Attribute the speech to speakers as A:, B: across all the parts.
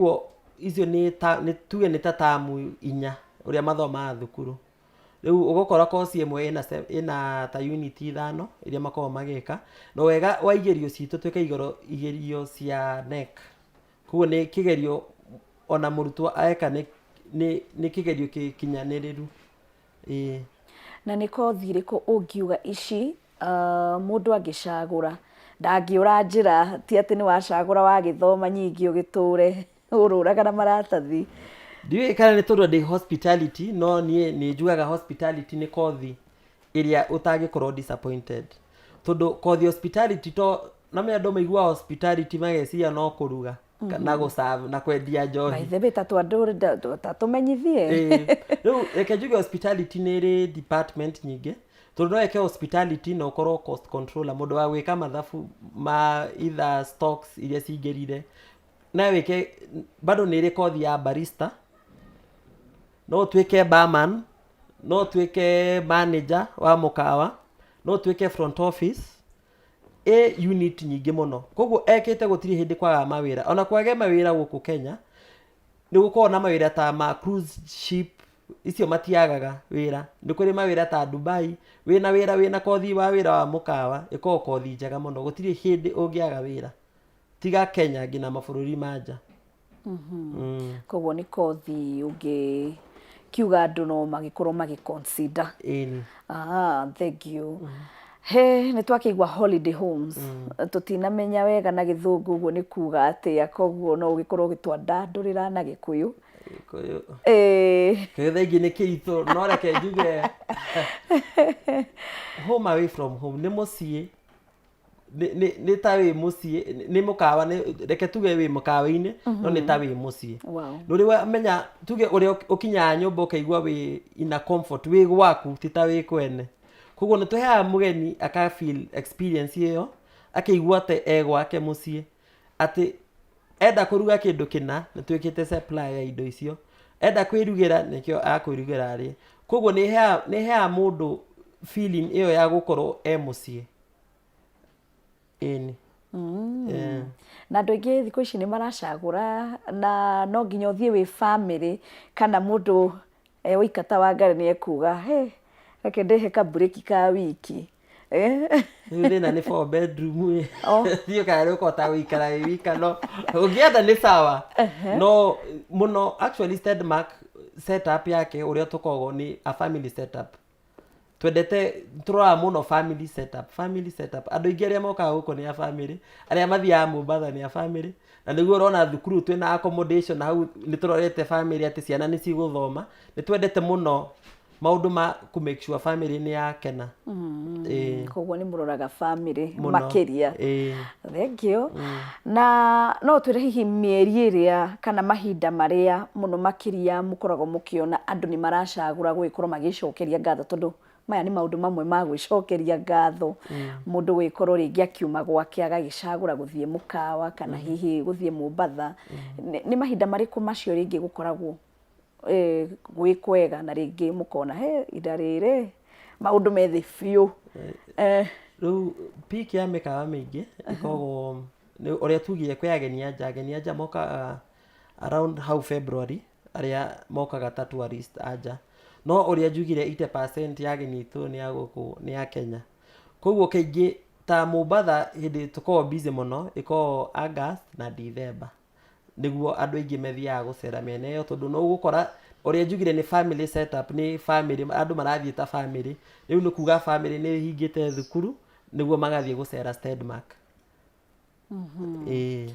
A: Koguo icio nĩ ta nĩ tuge nĩ ta tamu 4 ũrĩa mathomaga thukuru. Rĩu ũgũkora koci ĩmwe ĩna ĩna ta unit 5 iria makoragwo magĩka. Na wega wa igerio citũ twĩkaga igerio cia KNEC. Koguo nĩ kĩgerio ona mũrutwo eka nĩ kĩgerio gĩkinyanĩrĩru. Ĩĩ.
B: Na nĩ kothi ĩrĩkũ ũngiuga ici mũndũ angĩcagũra ndangĩũra njĩra, ti atĩ nĩ wacagũra wagĩthoma nyingĩ ũgĩtũre ũrũraga na maratathi?
A: Ndiũĩ kana nĩ tondũ ndĩ hospitality, no niĩ nĩ njugaga hospitality nĩ kothi ĩrĩa ũtangĩkorwo disappointed. Tondũ kothi hospitality to no andũ maiguaga hospitality mageciria no kũruga na gũ serve na kwendia njohi.
B: By the way, ta tũmenyithie.
A: Rĩu reke njuge hospitality nĩ ĩrĩ department nyingĩ, tondũ no wĩke hospitality na ũkorwo cost controller, mũndũ wa gwĩka mathabu ma either stocks iria cingĩrire. No wĩke bado nĩ ĩrĩ kothi ya barista, no ũtuĩke barman, no ũtuĩke manager wa mũkawa, no ũtuĩke front office. Ĩ unit nyingĩ mũno. Koguo ekĩte gũtirĩ hĩndĩ kwagaga mawĩra. Ona kwage mawĩra gũkũ Kenya, nĩ gũkoragwo na mawĩra ta ma cruise ship, icio matiagaga wĩra. Nĩ kũrĩ mawĩra ta Dubai, wĩna wĩra wĩna kothi wa wĩra wa mũkawa, ĩkoragwo kothi njega mũno. Gũtirĩ hĩndĩ ũngĩaga wĩra. Tiga Kenya nginya mabũrũri ma nja.
B: Koguo nĩ kothi ũngĩkiuga andũ no magĩkorwo magĩ consider.
A: Ĩni.
B: Ah, thank you. He nĩ twakĩigua holiday homes, tũtinamenya wega na Gĩthũngũ ũguo nĩ kuga atĩa, koguo no ũgĩkorwo ũgĩtwandandũrĩra na Gĩkũyũ.
A: Gĩkũyũ.
B: Ĩĩ.
A: Gĩkũyũ thaa ingĩ nĩ kĩritũ, no reke njuge home away from home nĩ mũciĩ, nĩ ta wĩ mũciĩ, nĩ mũkawa, reke tuge wĩ mũkawa-inĩ no nĩ ta wĩ mũciĩ. Ndũrĩ wamenya tuge ũrĩa ũkinyaga nyũmba ũkaigua wĩ in a comfort, wĩ gwaku ti ta wĩ kwene. Koguo nĩ tũheaga mũgeni aka feel experience ĩyo, akaigua atĩ e gwake mũciĩ, atĩ enda kũruga kĩndũ kĩna nĩ twĩkĩte supply ya indo icio, enda kwĩrugĩra nĩkĩo akwĩrugĩra arĩe. Koguo nĩ ĩheaga mũndũ feeling ĩyo ya gũkorwo e mũciĩ. Ĩni.
B: Na andũ aingĩ thikũ ici nĩ maracagũra na no nginya ũthiĩ wĩ family kana mũndũ e wika ta Wangari nĩ ekuga, he reke ndĩhe kaburĩki ka wiki.
A: Rĩu thĩna nĩ four bedroom ĩ. Ndiũĩ kana nĩ ũkũhota gũikara wĩ wika, no ũngĩenda nĩ sawa. No mũno actually Stedmark setup yake ũrĩa tũkoragwo nĩ a family setup. Twendete tũroraga mũno family setup, family setup. Andũ aingĩ arĩa mokaga gũkũ nĩ a family, arĩa mathiaga Mombatha nĩ a family, na nĩguo ũrona thukuru twĩna accommodation hau nĩ tũrorete family atĩ ciana nĩ cigũthoma. Nĩ twendete mũno maũndũ ma kũ make sure family nĩ yakena.
B: Ĩĩ. Koguo nĩ mũroraga family makĩria.
A: Ĩĩ.
B: Thank you. Na no ũtwĩre hihi mĩeri ĩrĩa kana mahinda marĩa mũno makĩria mũkoragwo mũkĩona andũ nĩ maracagũra gũgĩkorwo magĩcokeria ngatho, tondũ maya nĩ maũndũ mamwe ma gwĩcokeria ngatho. Mũndũ gũgĩkorwo rĩngĩ akiuma gwake agagĩcagũra gũthiĩ mũkawa kana hihi gũthiĩ Mombatha. Nĩ mahinda marĩkũ macio rĩngĩ gũkoragwo gwĩ kwega na rĩngĩ mũkona he ihinda rĩrĩ maũndũ me thĩ biũ?
A: Rĩu peak ya mĩkawa mĩingĩ ĩkoragwo nĩ ũrĩa tugire kwĩ ageni a nja. Ageni a nja mokaga around hau February, arĩa mokaga ta tourist a nja. No ũrĩa njugire 80% ya ageni aitũ nĩ a gũkũ, nĩ a Kenya. Koguo kaingĩ ta Mombatha hĩndĩ tũkoragwo busy mũno ĩkoragwo August na December. Nĩguo andũ aingĩ mathiaga gũcera mĩena ĩyo, tondũ no ũgũkora ũrĩa njugire nĩ family setup, nĩ family, andũ marathiĩ ta family. Rĩu nĩ kuga family nĩ ĩhingĩte thukuru nĩguo magathiĩ gũcera Stedmark. Ĩĩ.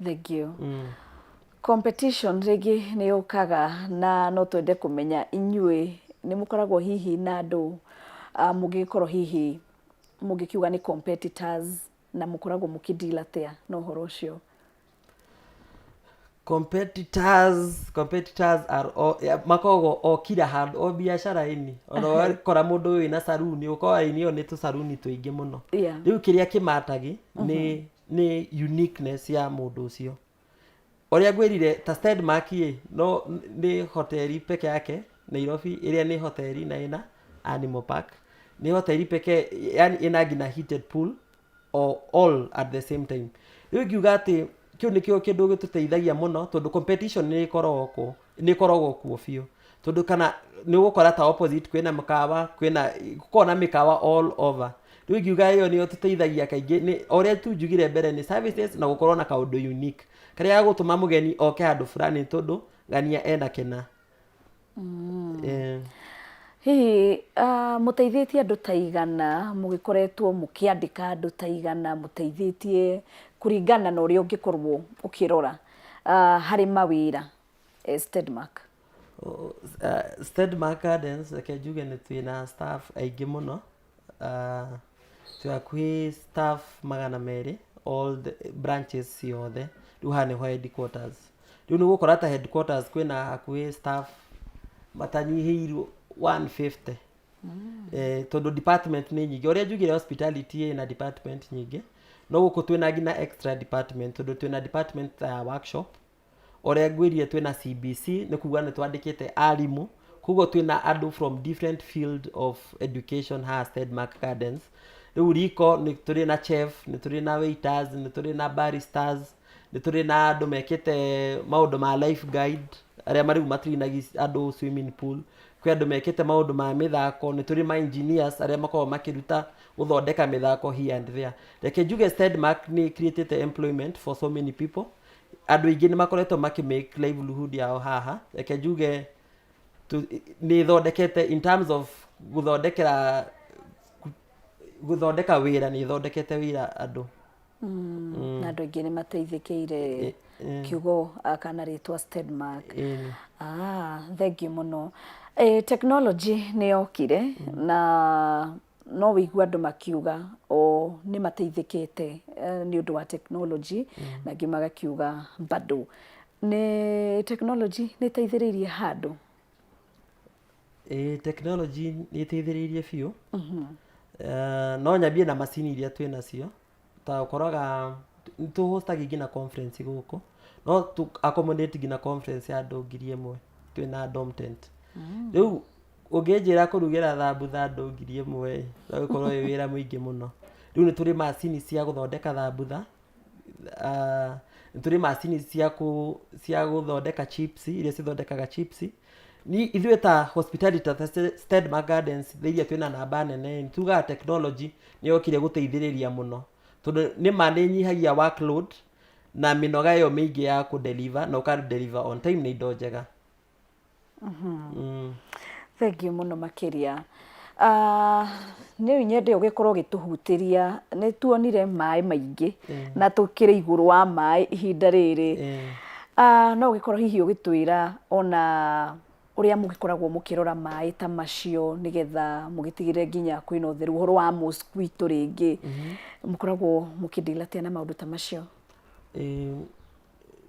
B: Thank you. Competition rĩngĩ nĩ yũkaga na no twende kũmenya inyuĩ nĩ mũkoragwo hihi na andũ mũngĩgĩkorwo hihi mũngĩkiuga nĩ competitors, na mũkoragwo mũkĩ deal atĩa na ũhoro ũcio?
A: Competitors are all, yeah, makoragwo o kila handũ, o biacara-inĩ. Ona wakora mũndũ wĩna saruni, ũkoraga ĩyo nĩ tũcaruni tũingĩ mũno. Rĩu kĩrĩa kĩmatagi nĩ uniqueness ya mũndũ ũcio. Ũrĩa ngwĩrire ta Stedmark ĩ, no nĩ hoteli peke yake Nairobi ĩrĩa nĩ hoteli na ĩna animal park. Nĩ hoteli peke, yani ĩna nginya heated pool o all at the same time. Rĩu ingiuga atĩ Kĩu nĩkĩo kĩndũ gĩtũteithagia mũno, tondũ competition nĩ ĩkoragwo kuo, nĩ ĩkoragwo kuo biũ, tondũ kana nĩ ũgũkora ta opposite kwĩna mũkawa, kwĩna gũkoragwo na mĩkawa all over. Rĩu ingiuga ĩyo nĩyo tũteithagia kaingĩ, nĩ o ũrĩa tu njugire mbere, nĩ services na gũkorwo na kaũndũ unique karĩa gagũtũma mũgeni oke handũ fulani tondũ ng'ania ena kĩna.
B: Hihi mũteithĩtie andũ ta igana, mũgĩkoretwo mũkĩandĩka andũ ta igana, mũteithĩtie kũringana na ũrĩa ũngĩkorwo ũkĩrora harĩ mawĩra Stedmark?
A: Stedmark Gardens, reke njuge nĩ twĩna staff aingĩ mũno. Twĩ hakuhĩ staff 200, all the branches ciothe. Rĩu haha nĩho headquarters. Rĩu nĩ ũgũkora ta headquarters kwĩna hakuhĩ staff matanyihĩirwo 150. Tondũ department nĩ nyingĩ. Ũrĩa njugire, hospitality ĩna department nyingĩ, no gũkũ twĩna nginya extra department, tondũ twĩna department ta ya workshop. Ũrĩa ngwĩrire, twĩna CBC, nĩ kuga nĩ twandĩkĩte arimũ, koguo twĩna andũ from different field of education haha Stedmark Gardens. Rĩu riko nĩ tũrĩ na chef, nĩ tũrĩ na waiters, nĩ tũrĩ na baristas, nĩ tũrĩ na andũ mekĩte maũndũ ma life guide, arĩa marĩu matrainagi andũ swimming pool. Kwĩ andũ mekĩte maũndũ ma mĩthako, nĩ tũrĩ ma engineers arĩa makoragwo makĩruta gũthondeka mĩthako here and there. Reke njuge Stedmark nĩ created employment for so many people. Andũ aingĩ nĩ makoretwo makĩ make livelihood yao haha. Reke njuge nĩ ĩthondekete, in terms of gũthondekera, gũthondeka wĩra, nĩ ĩthondekete wĩra andũ.
B: Na andũ aingĩ nĩ mateithĩkĩire kiugo kana rĩtwa Stedmark.
A: Ĩni.
B: Ah, thank you mũno. Technology nĩ yokire na no wĩigue andũ makiuga o nĩ mateithĩkĩte nĩ ũndũ wa technology, na angĩ magakiuga bado. Nĩ technology nĩ ĩteithĩrĩirie handũ?
A: Ĩĩ, technology nĩ ĩteithĩrĩirie biũ. No nyambie na macini iria twĩ nacio, ta ũkoraga nĩ tũhostagia nginya conference gũkũ, no tũ accommodate nginya conference ya andũ 1000 twĩna dome tent. Rĩu ũngĩnjĩra kũrugĩra thambutha andũ 1000, no ĩkorwo ĩ wĩra mũingĩ mũno. Rĩu nĩ tũrĩ macini cia gũthondeka thambutha, nĩ tũrĩ macini cia gũthondeka chips, iria cithondekaga chips. Ni ithuĩ ta hospitality, ta Stedmark Gardens iria twĩna namba nene, nĩ tugaga technology nĩ yokire gũteithĩrĩria mũno, tondũ nĩ ma nĩ ĩnyihagia workload na mĩnoga ĩyo mĩingĩ ya kũ deliver, na ũka deliver on time na indo njega.
B: Thank you mũno makĩria. Nĩ nyende ũgĩkorwo ũgĩtũhutĩria, nĩ tuonire maĩ maingĩ na tũkĩrĩ igũrũ wa maĩ ihinda rĩrĩ. No ũgĩkorwo hihi ũgĩtwĩra ona ũrĩa mũgĩkoragwo mũkĩrora maĩ ta macio, nĩgetha mũgĩtigĩrĩre nginya kwĩna ũtheru, ũhoro wa mosquito rĩngĩ, mũkoragwo mũkĩdeal atĩa na maũndũ ta macio?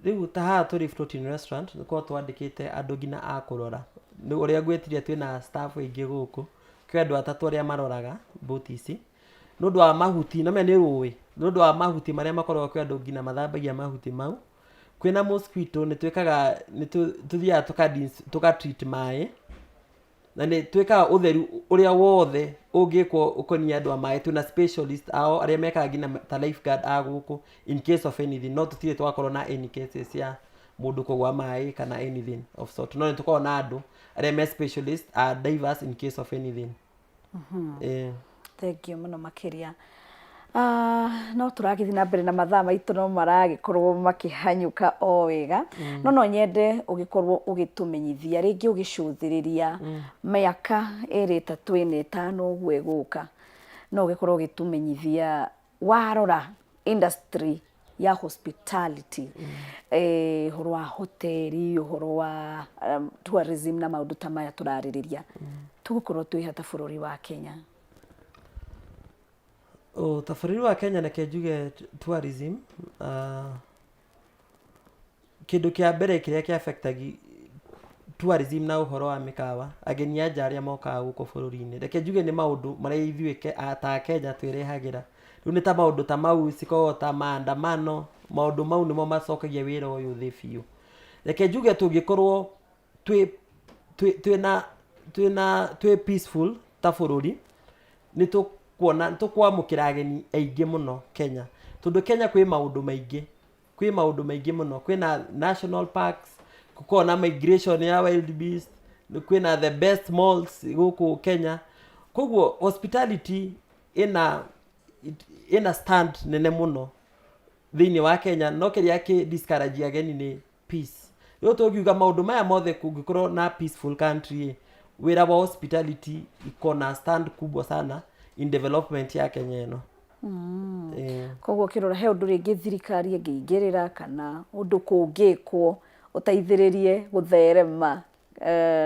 A: Rĩu ta haha tũrĩ floating restaurant, nĩ korwo twandĩkĩte andũ nginya a kũrora. Nĩ ũrĩa ngwĩtire, twĩna staff aingĩ gũkũ. Kwĩ andũ atatũ arĩa maroraga boti ici nĩ ũndũ wa mahuti, no nĩ rũĩ, nĩ ũndũ wa mahuti marĩa makoragwo, kwĩ andũ nginya mathambagia mahuti mau. Kwĩna mosquito, nĩ twĩkaga, nĩ tũthiaga tũka treat maĩ, na nĩ twĩkaga ũtheru ũrĩa wothe ũngĩkwo ũkoniĩ andũ a maĩ. Twĩna specialist ao arĩa mekaga nginya ta lifeguard a gũkũ in case of anything, no tũtirĩ twakorwo na any cases ya mũndũ kũgwa maĩ kana anything of sort, no nĩ tũkoragwo na andũ arĩa me specialist a divers in case of anything.
B: Thank you mũno makĩria. No tũragĩthiĩ na mbere na mathaa maitũ no maragĩkorwo makĩhanyũka o wega, no nyende ũgĩkorwo ũgĩtũmenyithia rĩngĩ, ũgĩcũthĩrĩria mĩaka 2, 3, 4, 5 ũguo ĩgũka, no ũgĩkorwo ũgĩtũmenyithia warora industry ya hospitality, ũhoro wa hoteri, ũhoro wa tourism na maũndũ ta maya tũrarĩrĩria, tũgũkorwo twĩ ha ta bũrũri wa Kenya?
A: Oh, ta bũrũri wa Kenya, reke njuge tourism, kĩndũ kĩa mbere kĩrĩa kĩ affectagi tourism na ũhoro wa mĩkawa, ageni a nja arĩa mokaga gũkũ bũrũri-inĩ, reke njuge nĩ maũndũ marĩa ithuĩ ta Kenya twĩrehagĩra. Rĩu nĩ ta maũndũ ta mau cikoragwo ta maandamano, maũndũ mau nĩmo macokagia wĩra ũyũ thĩ biũ. Reke njuge tũngĩkorwo twĩ twĩ twĩna twĩna twĩ peaceful ta bũrũri, nĩ tũkuona, nĩ tũkwamũkĩra ageni aingĩ mũno Kenya, tondũ Kenya kwĩ maũndũ maingĩ. Kwĩ maũndũ maingĩ mũno, kwĩna national parks, gũkoragwo na migration ya wild beast, kwĩna the best malls gũkũ Kenya. Koguo hospitality ĩna stand nene mũno thĩinĩ wa Kenya, no kĩrĩa kĩ discourage ageni nĩ peace. Rĩu tũngiuga maũndũ maya mothe, kũngĩkorwo na peaceful country, wĩra wa hospitality iko na stand kubwa sana in development ya Kenya ĩno.
B: Koguo ũkĩrora he ũndũ rĩngĩ thirikari ĩngĩingĩrĩra kana ũndũ kũngĩkwo ũteithĩrĩrie gũtherema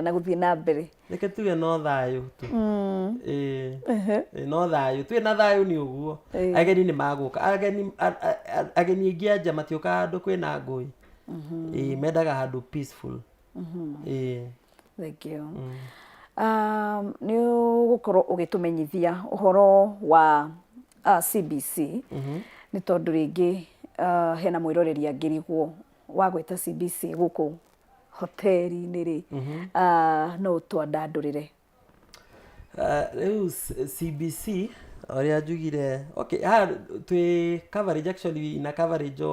B: na gũthiĩ na mbere?
A: Reke tuge no thayũ tu. Ĩĩ, no thayũ. Twĩ na thayũ nĩ ũguo ageni nĩ magũka. Ageni aingĩ a nja matiũkaga handũ kwĩna ngũĩ. Ĩĩ, mendaga handũ peaceful. Ĩĩ.
B: Thank you. Nĩ ũgũkorwo ũgĩtũmenyithia ũhoro wa CBC, nĩ tondũ rĩngĩ hena mwĩroreri angĩrigwo wa gwĩta CBC gũkũ hoteri-inĩ rĩ, no ũtwandandũrĩre?
A: Rĩu CBC ũrĩa njugire, okay, haha twĩ coverage, actually ina coverage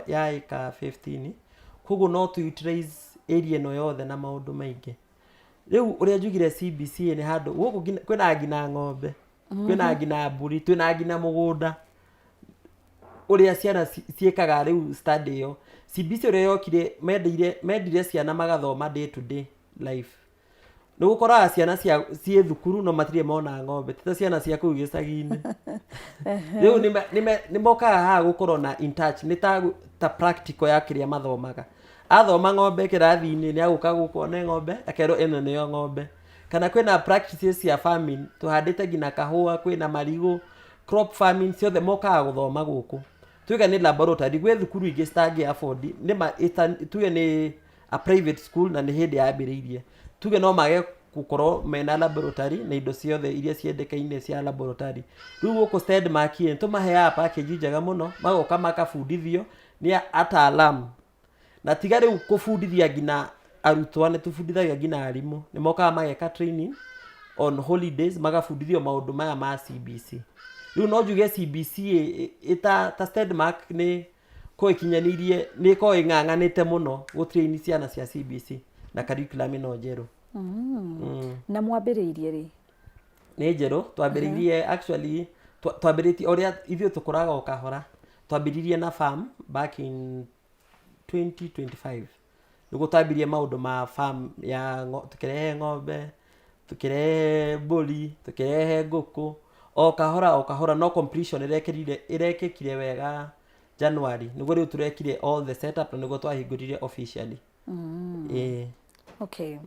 A: ya ĩka 15, koguo no tũ utilize area ĩno yothe na maũndũ maingĩ. Rĩu ũrĩa njugire, CBC nĩ handũ gũkũ kwĩna nginya ng'ombe, kwĩna nginya mbũri, twĩna nginya mũgũnda ũrĩa ciana ciĩkaga. Rĩu study ĩyo CBC ũrĩa yokire, mendire ciana magathoma day to day life. Nĩ gũkoraga ciana cia ciĩ thukuru no matirĩ mona ng'ombe, ti ta ciana cia kũu gĩcagi-inĩ. Rĩu nĩ mokaga haha gũkorwo na in touch, nĩ ta practical ya kĩrĩa mathomaga. Athoma ng'ombe kĩrathi-inĩ, nĩ agũka gũkũ one ng'ombe, akerwo ĩno nĩyo ng'ombe. Kana kwĩna practices cia farming, tũhandĩte nginya kahũa, kwĩna marigũ, crop farming, ciothe mokaga gũthoma gũkũ. Tuge nĩ laboratory, gwĩ thukuru ingĩ citangĩ afford, nĩ ma tuge nĩ a private school na nĩ hĩndĩ yambĩrĩirie, tuge no mage gũkorwo mena laboratory na indo ciothe iria ciendekaine cia laboratory. Rĩu gũkũ Stedmark ĩ, tũmaheaga package njega mũno, magoka makabundithio nĩ ataalamu. Na tiga rĩu kũbundithia nginya arutwo, nĩ tũbundithagia nginya arimũ. Nĩ mokaga mageka training on holidays, magabundithio maũndũ maya ma CBC. Rĩu no njuge CBC ĩ ta Stedmark nĩ ko ĩkinyanĩirie, nĩ ĩkoragwo ĩng'ang'anĩte mũno gũtrain ciana cia CBC na curriculum ĩno njerũ.
B: Na mwambĩrĩirie rĩ?
A: Nĩ njerũ. Twambĩrĩirie, actually twambĩrĩtie ũrĩa ithuĩ tũkũraga o kahora. Twambĩrĩirie na farm back in 2025, nĩguo twambirie maũndũ ma farm ya tũkĩrehe ng'ombe, tũkĩrehe mbũri, tũkĩrehe ngũkũ, o kahora o kahora, no completion ĩrekĩkire wega January, nĩguo rĩu tũrekire all the setup na nĩguo twahingũrire officially. Ĩĩ.
B: Okay.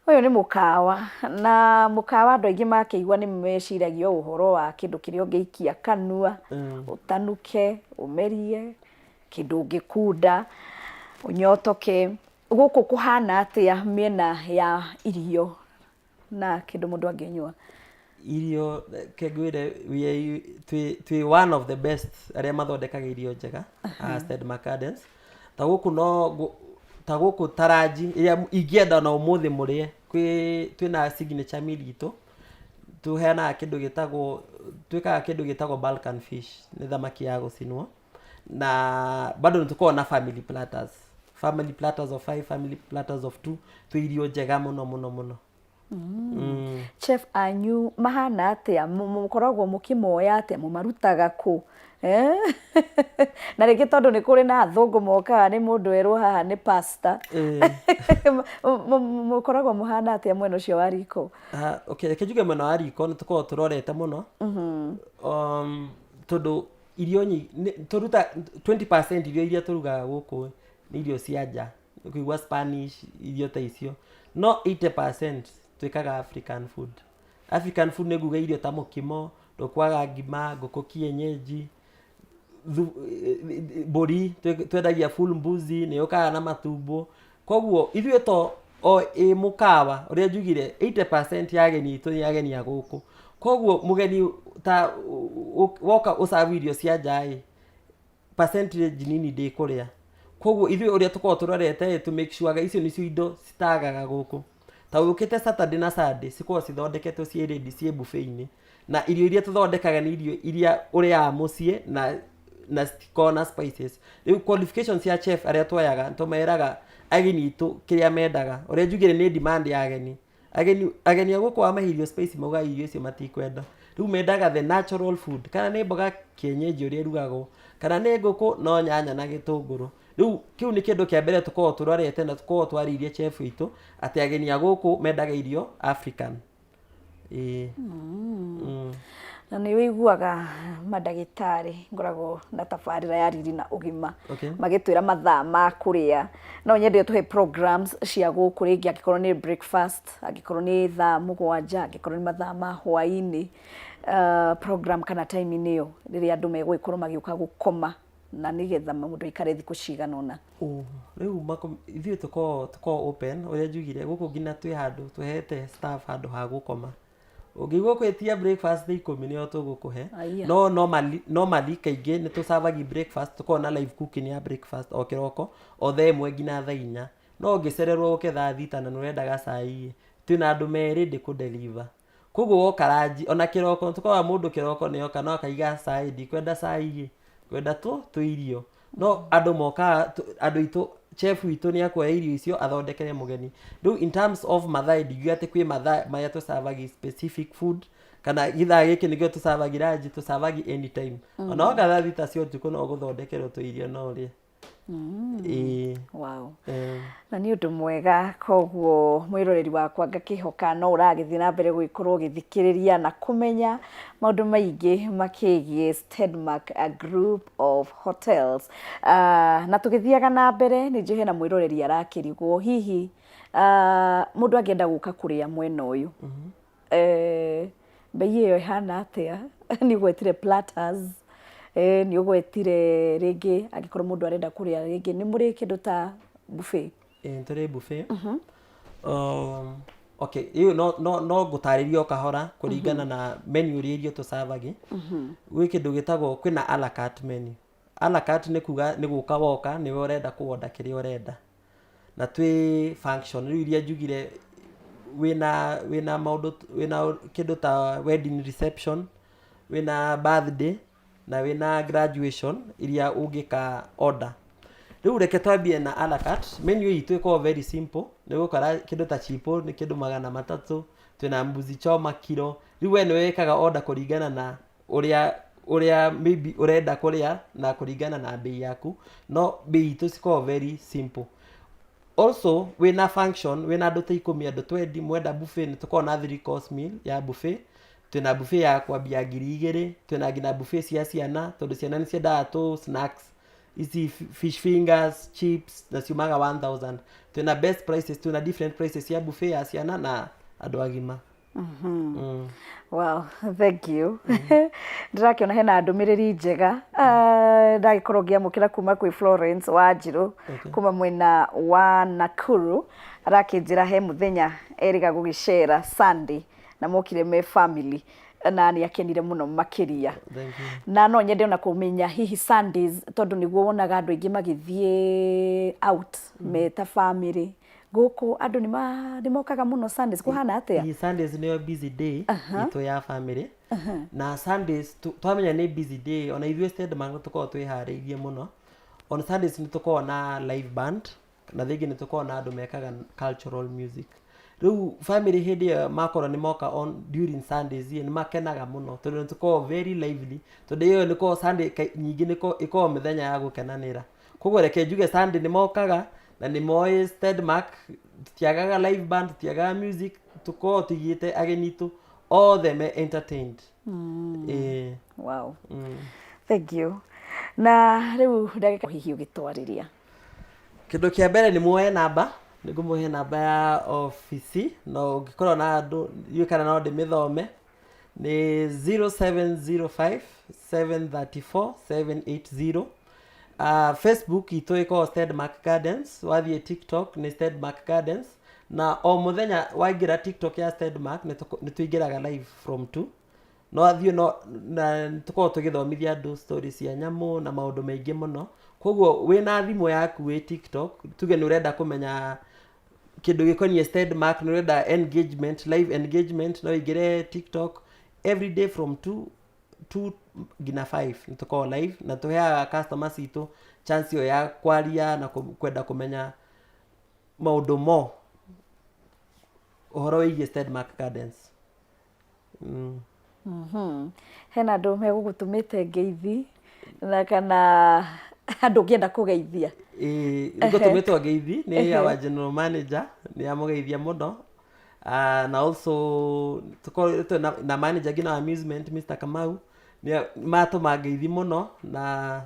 B: Ũyũ nĩ mũkawa, na mũkawa andũ aingĩ makĩigua nĩ meciragia o ũhoro wa kĩndũ kĩrĩa ũngĩikia kanua, ũtanuke, ũmerie, kĩndũ ũngĩkunda, ũnyotoke. Gũkũ kũhana atĩa mĩena ya irio na kĩndũ mũndũ angĩnyua?
A: Irio, ke ngwĩre, twĩ one of the best arĩa mathondekaga irio njega a Stedmark Gardens. Ta gũkũ no ta gũkũ taranji ĩrĩa ingĩenda na ũmũthĩ mũrĩe, twĩna signature meal itũ. Tũheanaga kĩndũ gĩtagwo, twĩkaga kĩndũ gĩtagwo Balkan fish, nĩ thamaki ya gũcinwo. Na bado nĩ tũkoragwo na family platters, family platters of five, family platters of two. Twĩ irio njega mũno mũno mũno.
B: Chef anyu mahana atĩa? Mũkoragwo mũkĩmoya atĩa? Mũmarutaga kũ? Eh? Na rĩngĩ tondũ nĩ kũrĩ na athũngũ mokaga nĩ mũndũ erwo haha nĩ pasta. Mũkoragwo mũhana atĩa mwena ũcio wa riko?
A: Ah, okay, reke njuge mwena wa riko nĩ tũkoragwo tũrorete mũno, tondũ irio tũruta 20% irio iria tũrugaga gũkũ nĩ irio cia nja, kũigua Spanish, irio ta icio, no 80% twĩkaga African food. African food nĩ nguga irio ta mũkimo, ndũkwaga ngima, ngũkũ kienyeji, mbũri, twendagia full mbuzi, nĩ yũkaga na matumbo. Koguo ithuĩ to o ĩ mũkawa, ũrĩa njugire, 80% ya ageni aitũ nĩ ageni a gũkũ. Koguo mũgeni ta woka ũcabu irio cia nja ĩ, percentage nini ndĩkũrĩa. Koguo ithuĩ ũrĩa tũkoragwo tũrorete ĩ, tũ make sure icio nĩcio indo citagaga gũkũ. Ta ũkĩte Saturday na Sunday, cikoragwo cithondeketwo ciĩ ready, ciĩ buffet-inĩ. Na irio iria tũthondekaga nĩ irio iria ũrĩaga mũciĩ na Na citikoragwo na spices. Rĩu qualifications cia chef arĩa twoyaga, tũmeraga ageni aitũ kĩrĩa mendaga. Ũrĩa njugire nĩ demand ya ageni. Ageni a gũkũ wamahe irio spicy, maugaga irio icio matikwenda. Rĩu mendaga the natural food, kana nĩ mboga kienyeji ũrĩa ĩrugagwo, kana nĩ ngũkũ no nyanya na gĩtũngũrũ. Rĩu kĩu nĩ kĩndũ kĩa mbere tũkoragwo tũrorete na tũkoragwo twarĩirie chef witũ atĩ ageni a gũkũ mendaga irio African, ĩĩ.
B: Na nĩ wĩiguaga mandagĩtarĩ ngoragwo na tabarĩra ya Riri na Ũgima magĩtwĩra mathaa ma kũrĩa. No nyende ũtũhe programs cia gũkũ rĩngĩ, angĩkorwo nĩ breakfast, angĩkorwo nĩ thaa 7, angĩkorwo nĩ mathaa ma hwaĩ-inĩ, program kana time ĩyo rĩrĩa andũ megũgĩkorwo magĩũka gũkoma na nĩgetha mũndũ aikare thikũ cigana ũna.
A: Oh, rĩu ithuĩ tũkoragwo open. Ũrĩa njugire, gũkũ nginya twĩ handũ tũhete staff handũ ha gũkoma. Ũngĩigua gwĩtia breakfast thaa 10, nĩyo tũgũkũhe.
B: Aya.
A: No normally kaingĩ nĩ tũcavagi breakfast, tũkoragwo na live cooking ya breakfast o kĩroko, o thaa 1 nginya thaa 4. No ũngĩcererwo ũke thaa 6 na nĩ ũrendaga cai, twĩna andũ merĩ ndĩ kũ-deliver. Koguo woka ranji ona kĩroko, tũkoragwo mũndũ kĩroko nĩ oka no akaiga cai, "Ndikwenda cai ĩ, ngwenda tu tũirio." No andũ mokaga, andũ aitũ, chef witũ nĩ akuoya irio icio athondekere mũgeni. Rĩu in terms of mathaa, ndingiuga atĩ kwĩ mathaa marĩa tũcavagi specific food kana gĩthaa gĩkĩ nĩkĩo tũcavagi lunch. Tũcavagi anytime. Ona woka thaa 6 cia ũtukũ, no ũgũthondekerwo tũirio no ũrĩe, ĩĩ.
B: Na nĩ ũndũ mwega. Koguo mwĩroreri wakwa, ngakĩhoka no ũragĩthiĩ na mbere gũgĩkorwo ũgĩthikĩrĩria na kũmenya maũndũ maingĩ makĩgiĩ Stedmark, a group of hotels. Na tũgĩthiaga na mbere, nĩ njũĩ hena mwĩroreri arakĩrigwo hihi mũndũ angĩenda gũka kũrĩa mwena ũyũ, mbei ĩyo ĩhana atĩa? Nĩ ũgwetire platters, nĩ ũgwetire rĩngĩ angĩkorwo mũndũ arenda kũrĩa rĩngĩ nĩ mũrĩ kĩndũ ta buffet?
A: Ĩĩ, tũrĩ buffet. Okay, ĩyo no ngũtarĩria o kahora kũringana na menu ũrĩa irio tũcavagi. Gwĩ kĩndũ gĩtagwo, kwĩna a la carte menu. A la carte nĩ kuga nĩ gũka woka nĩwe ũrenda kũoda kĩrĩa ũrenda. Na twĩ function rĩu iria njugire, wĩna maũndũ, wĩna kĩndũ ta wedding reception, wĩna birthday na wĩna graduation iria ũngĩka order. Rĩu reke twambie na a la carte menu itũ. Ĩkoragwo very simple. Nĩ ũgũkora kĩndũ ta chipo nĩ kĩndũ 300, twĩna mbuzi choma kiro. Rĩu we nĩwe wĩkaga order kũringana na ũrĩa maybe ũrenda kũrĩa na kũringana na bei yaku, no bei itũ cikoragwo very simple. Also wĩna function, wĩna andũ ta 10, andũ 20, mwenda buffet, nĩ tũkoragwo na three course meal ya buffet. Twĩna buffet ya kwambia 2000. Twĩna nginya buffet cia ciana, tondũ ciana nĩ ciendaga tũ snacks ici, fish fingers, chips, na ciumaga 1000. Twĩna best prices, twĩna different prices cia buffet ya ciana na andũ agima.
B: Wow, thank you. Ndĩrakĩona hena ndũmĩrĩri njega ndagĩkorwo ngĩamũkĩra kuma kwĩ Florence Wanjirũ kuma mwena wa Nakuru. Arakĩnjĩra he mũthenya erĩga gũgĩcera Sunday na mokire me family na nĩ akenire mũno makĩria.
A: Thank you.
B: Na no nyende ona kũmenya hihi Sundays, tondũ nĩguo wonaga andũ aingĩ magĩthiĩ out me ta family gũkũ, andũ nĩ mokaga mũno Sundays, kũhana atĩa?
A: Ĩ, Sundays nĩyo busy day itũ ya family. Na Sundays twamenya nĩ busy day, ona ithuĩ Stedmark nĩ tũkoragwo twĩharĩirie mũno. On Sundays nĩ tũkoragwo na live band na rĩngĩ nĩ tũkoragwo na andũ mekaga cultural music. Rĩu family hĩndĩ ĩyo makorwo nĩ moka on during Sundays ĩ, nĩ makenaga mũno tondũ nĩ tũkoragwo very lively, tondũ ĩyo nĩ koragwo Sunday nyingĩ nĩ ĩkoragwo mĩthenya ya gũkenanĩra. Koguo reke njuge Sunday nĩ mokaga na nĩ moĩ Stedmark tũtiagaga live band, tũtiagaga music, tũkoragwo tũigĩte ageni itũ othe me entertained, ĩĩ.
B: Wow. Thank you. Na rĩu ndagĩka hihi ũgĩtwarĩria.
A: Kĩndũ kĩa mbere nĩ muoe namba, nĩ ngũmũhe namba ya obici, no ũngĩkorwo na andũ ndiũĩ kana no ndĩmĩthome, nĩ 0705 734 780. Facebook itũ ĩkoragwo Stedmark Gardens, wathiĩ TikTok nĩ Stedmark Gardens, na o mũthenya waingĩra TikTok ya Stedmark nĩ tũingĩraga live from 2, no athiĩ no na tũkoragwo tũgĩthomithia andũ stories cia nyamũ na maũndũ maingĩ mũno. Koguo wĩna thimũ yaku, wĩ TikTok, tuge nĩ ũrenda kũmenya kĩndũ gĩkoniĩ Stedmark, nĩ ũrenda engagement, live engagement, no ũingĩre TikTok every day from 2 nginya 5 nĩ tũkoragwo live na tũheaga customers itũ chance ĩyo ya kwaria na kwenda kũmenya maũndũ mo ũhoro wĩgiĩ Stedmark Gardens.
B: Hena andũ megũgũtũmĩte ngeithi na kana andũ ũngĩenda kũgeithia?
A: Ĩĩ, ngũtũmĩtwo ngeithi nĩ our general manager, nĩ amũgeithia mũno. Na also tũkoretwo na manager nginya wa amusement Mr. Kamau, nĩ matũma ngeithi mũno na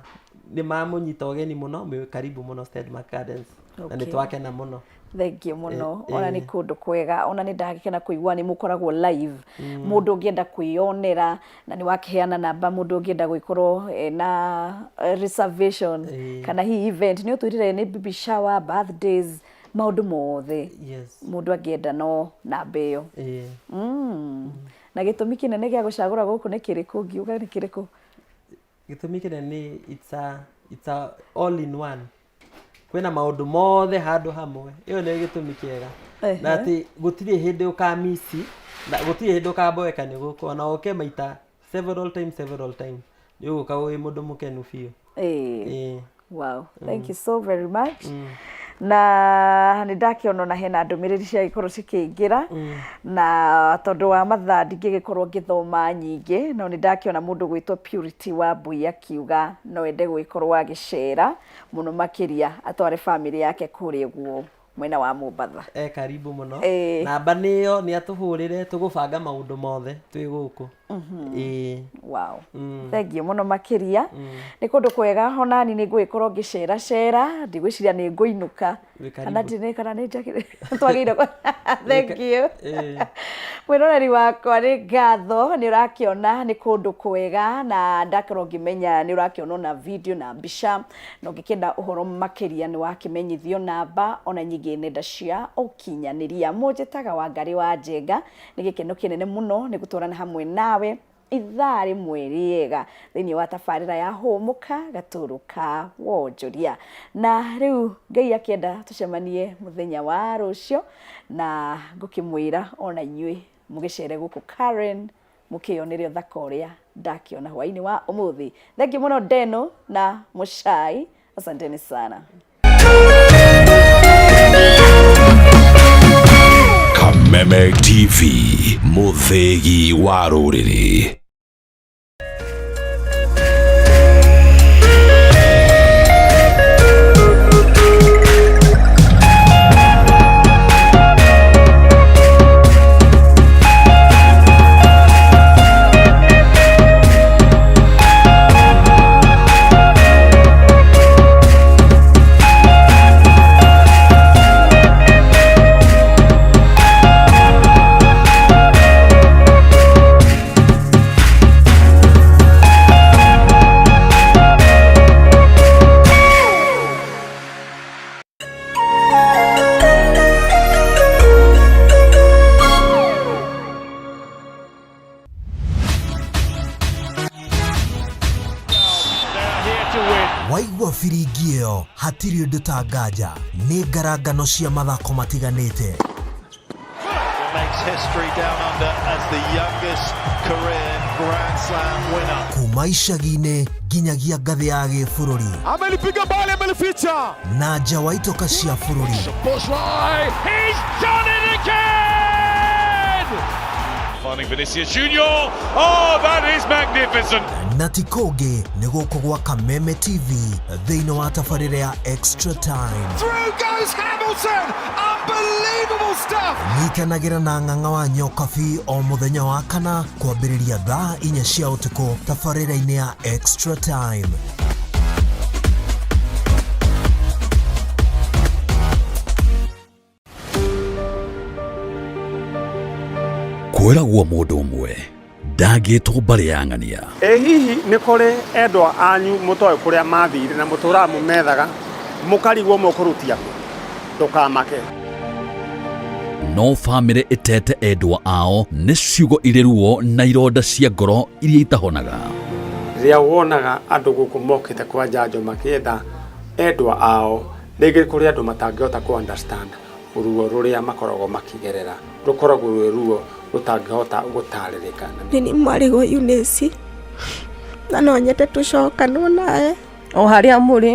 A: nĩ mamũnyita ũgeni mũno, mwĩ karibu mũno Stedmark Gardens. Na nĩ twakena mũno.
B: Thengiũ mũno. Ona nĩ kũndũ kwega, ona nĩ ndagĩkena kũigua nĩ mũkoragwo live, mũndũ ũngĩenda kwĩyonera, na nĩ wakĩheana namba, mũndũ ũngĩenda gũgĩkorwo ena reservation kana hihi event, nĩ ũtwĩrire nĩ baby shower, birthdays, maũndũ mothe. Mũndũ angĩenda no namba ĩyo. Na gĩtũmi kĩnene gĩa gũcagũra gũkũ nĩ kĩrĩkũ, ngiuga nĩ kĩrĩkũ?
A: Gĩtũmi kĩnene nĩ it's a all in one, kwĩna maũndũ mothe handũ hamwe, ĩyo nĩ gĩtũmi kĩega. Na atĩ gũtirĩ hĩndĩ ũkamisi na gũtirĩ hĩndĩ ũkamboeka nĩ gũkũ, ona ũke maita several times, several times, nĩ ũgũka wĩ mũndũ mũkenu biũ. Ĩĩ.
B: Wow, thank you so very much. Na nĩ ndakĩona ona hena ndũmĩrĩri ciagĩkorwo cikĩingĩra, na tondũ wa mathaa ndingĩgĩkorwo ngĩthoma nyingĩ, no nĩ ndakĩona mũndũ gwĩtwo Purity wa Mbui akiuga no ende gũgĩkorwo agĩcera mũno makĩria, atware famĩlĩ yake kũrĩa ũguo mwena wa Mombatha.
A: E karibu mũno. Namba nĩyo, nĩ atũhũrĩre, tũgũbanga maũndũ mothe twĩ gũkũ. Ĩĩ.
B: Wow. Thank you mũno makĩria. Nĩ kũndũ kwega, onani nĩ ngũgĩkorwo ngĩcera cera, ndigwĩciria nĩ ngũinũka.
A: Wĩ
B: Kana
A: karibu.
B: ndĩ kana nĩ njagĩrĩire twagĩrĩire. Thank you. Mwĩroreri wakwa, nĩ ngatho, nĩ ũrakĩona nĩ kũndũ kwega, na ndakorwo ngĩmenya nĩ ũrakĩona ona video na mbica, na ũngĩkĩenda ũhoro makĩria nĩ wakĩmenyithio namba ona nyingĩ nenda cia ũkinyanĩria. Mũnjĩtaga Wangarĩ wa Njenga, nĩ gĩkeno kĩnene mũno nĩ gũtwarana hamwe nawe ithaa rĩmwe rĩega thĩinĩ wa tabarĩra ya Hũmũka Gatũrũ ka Wonjoria. Na rĩu Ngai akĩenda tũcemanie mũthenya wa rũciũ, na ngũkĩmwĩra ona inyuĩ mũgĩcere gũkũ Karen, mũkĩyonere ũthaka ũrĩa ndakĩona hwainĩ wa ũmũthĩ. Thengiũ mũno Deno na Mũcai, asanteni sana.
C: Kameme TV, mũthĩgi wa rũrĩrĩ.
D: Waigua biringi ĩyo, hatirĩ ũndũ ta nganja, nĩ ngarangano cia mathako matiganĩte.
E: Makes history down under as the youngest career Grand Slam winner.
D: Kuma icagi-inĩ nginyagia ngathĩ ya gĩbũrũri.
F: Amelipiga mbali, amelificha.
D: Na nja wa itoka cia bũrũri.
F: Bushrai, he's done it again! Finding Vinicius Junior. Oh, that is magnificent.
D: Na ti kũngĩ, nĩ gũkũ gwa Kameme TV thĩinĩ wa tabarĩra ya Extra Time.
F: Through goes Hamilton. Unbelievable stuff.
D: Nyitanagĩra na Ng'ang'a wa Nyokabi o mũthenya wa kana kwambĩrĩria thaa 4 cia ũtukũ tabarĩra-inĩ ya Extra Time.
C: Kwĩragwo mũndũ ũmwe ndangĩtwo mbarĩ ya ng'ania.
G: Ĩ hihi nĩ kũrĩ endwa anyu mũtoĩ kũrĩa mathire na mũtũraga mũmethaga mũkarigwo mũkũrutia kũ? Ndũkamake.
C: No bamĩrĩ ĩtete endwa ao nĩ ciugo irĩ ruo na ironda cia ngoro iria itahonaga.
G: Rĩrĩa wonaga andũ gũkũ mokĩte kwa njanjo makĩetha endwa ao, rĩngĩ kũrĩ andũ matangĩhota kũ understand ruo rũrĩa makoragwo makĩgerera, rũkoragwo rwĩ ruo rũtangĩhota gũtarĩrĩka.
H: Nĩ mwarĩ wa Eunice. Na no nyende tũcokanwo nawe.
I: O harĩa mũrĩ.